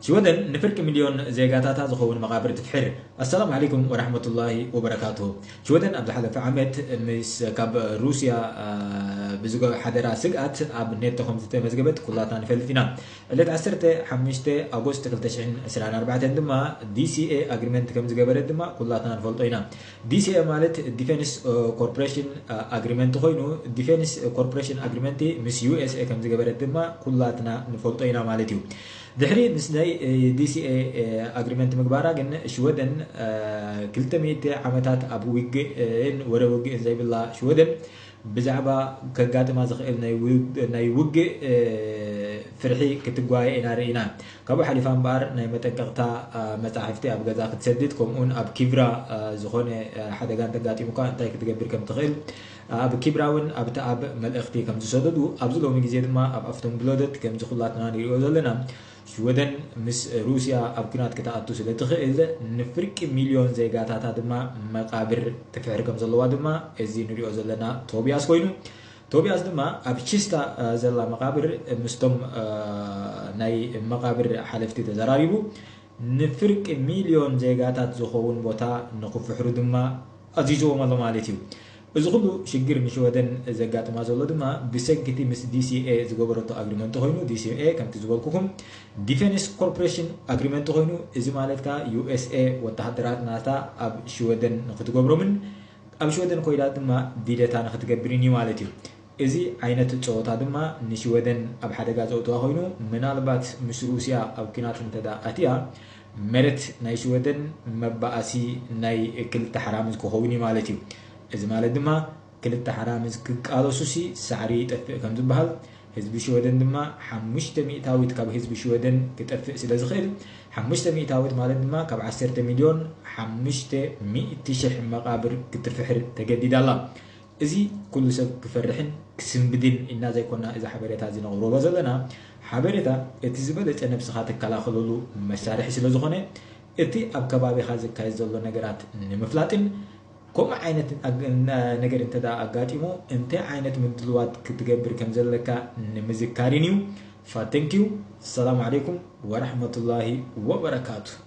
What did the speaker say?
ሽወደን ንፍርቂ ሚልዮን ዜጋታታ ዝኸውን መቓብር ትፍሕር። ኣሰላሙ ዓለይኩም ወራሕመቱላሂ ወበረካቱ። ሽወደን ኣብ ዝሓለፈ ዓመት ምስ ካብ ሩስያ ብዝገ ሓደራ ስግኣት ኣብ ኔቶ ከም ዝተመዝገበት ኩላትና ንፈልጥ ኢና። ዕለት ዓሰርተ ሓሙሽተ ኣጎስት ክልተ ሽሕን ዕስራን ኣርባዕተን ድማ ዲሲኤ ኣግሪመንት ከም ዝገበረት ድማ ኩላትና ንፈልጦ ኢና። ዲሲኤ ማለት ዲፌንስ ኮርፖሬሽን ኣግሪመንት ኮይኑ፣ ዲፌንስ ኮርፖሬሽን ኣግሪመንት ምስ ዩኤስኤ ከም ዝገበረት ድማ ኩላትና ንፈልጦ ኢና ማለት እዩ። ድሕሪ ምስ ናይ ዲሲኤ ኣግሪመንት ምግባራ ግን ሽወደን ክልተ ሚእቲ ዓመታት ኣብ ውግእን ወረ ውግእን ዘይብላ ሽወደን ብዛዕባ ከጋጥማ ዝኽእል ናይ ውግእ ፍርሒ ክትጓየ ኢና ርኢና። ካብኡ ሓሊፋ እምበኣር ናይ መጠንቀቕታ መጻሕፍቲ ኣብ ገዛ ክትሰድድ፣ ከምኡውን ኣብ ኪቭራ ዝኾነ ሓደጋ እንተጋጢሙካ እንታይ ክትገብር ከም ትኽእል ኣብ ኪብራውን ኣብቲ ኣብ መልእኽቲ ከም ዝሰደዱ ኣብዚ ሎሚ ግዜ ድማ ኣብ ኣፍቶም ብሎደት ከምዚ ኩላትና ንሪኦ ዘለና ሽወደን ምስ ሩስያ ኣብ ኩናት ክትኣቱ ስለ ትኽእል ንፍርቂ ሚልዮን ዜጋታታ ድማ መቃብር ትፍሕር ከም ዘለዋ ድማ እዚ ንሪኦ ዘለና ቶቢያስ ኮይኑ ቶቢያስ ድማ ኣብ ቺስታ ዘላ መቃብር ምስቶም ናይ መቃብር ሓለፍቲ ተዘራሪቡ ንፍርቂ ሚልዮን ዜጋታት ዝኸውን ቦታ ንክፍሕሩ ድማ ኣዚዝዎም ኣሎ ማለት እዩ። እዚ ኩሉ ሽግር ንሽወደን ዘጋጥማ ዘሎ ድማ ብሰንኪቲ ምስ ዲሲኤ ዝገበረቶ ኣግሪመንት ኮይኑ ዲሲኤ ከምቲ ዝበልኩኹም ዲፌንስ ኮርፖሬሽን ኣግሪመንት ኮይኑ እዚ ማለት ከዓ ዩኤስኤ ወተሃደራት ናታ ኣብ ሽወደን ንክትገብሮምን ኣብ ሽወደን ኮይዳ ድማ ድሌታ ንክትገብርን እዩ ማለት እዩ። እዚ ዓይነት ፀወታ ድማ ንሽወደን ኣብ ሓደጋ ዘእትዋ ኮይኑ ምናልባት ምስ ሩስያ ኣብ ኪናት እንተዳ ኣትያ መሬት ናይ ሽወደን መባኣሲ ናይ ክልተ ሓራምዝ ክኸውን እዩ ማለት እዩ። እዚ ማለት ድማ ክልተ ሓራምዝ ክቃለሱሲ ሳዕሪ ይጠፍእ ከም ዝበሃል ህዝቢ ሽወደን ድማ ሓሙሽተ ሚእታዊት ካብ ህዝቢ ሽወደን ክጠፍእ ስለ ዝኽእል ሓሙሽተ ሚእታዊት ማለት ድማ ካብ ዓሰርተ ሚልዮን ሓሙሽተ ሚእቲ ሽሕ መቓብር ክትፍሕር ተገዲዳ ኣላ። እዚ ኩሉ ሰብ ክፈርሕን ክስንብድን ኢና ዘይኮና እዚ ሓበሬታ እዚ ነቕርቦ ዘለና ሓበሬታ እቲ ዝበለፀ ነብስኻ ትከላኸለሉ መሳርሒ ስለ ዝኾነ እቲ ኣብ ከባቢኻ ዝካየድ ዘሎ ነገራት ንምፍላጥን ከምኡ ዓይነት ነገር እንተ ኣጋጢሙ እንታይ ዓይነት ምድልዋት ክትገብር ከም ዘለካ ንምዝካርን እዩ። ፋተንኪዩ። ሰላም ዓለይኩም ወራሕመቱላሂ ወበረካቱ።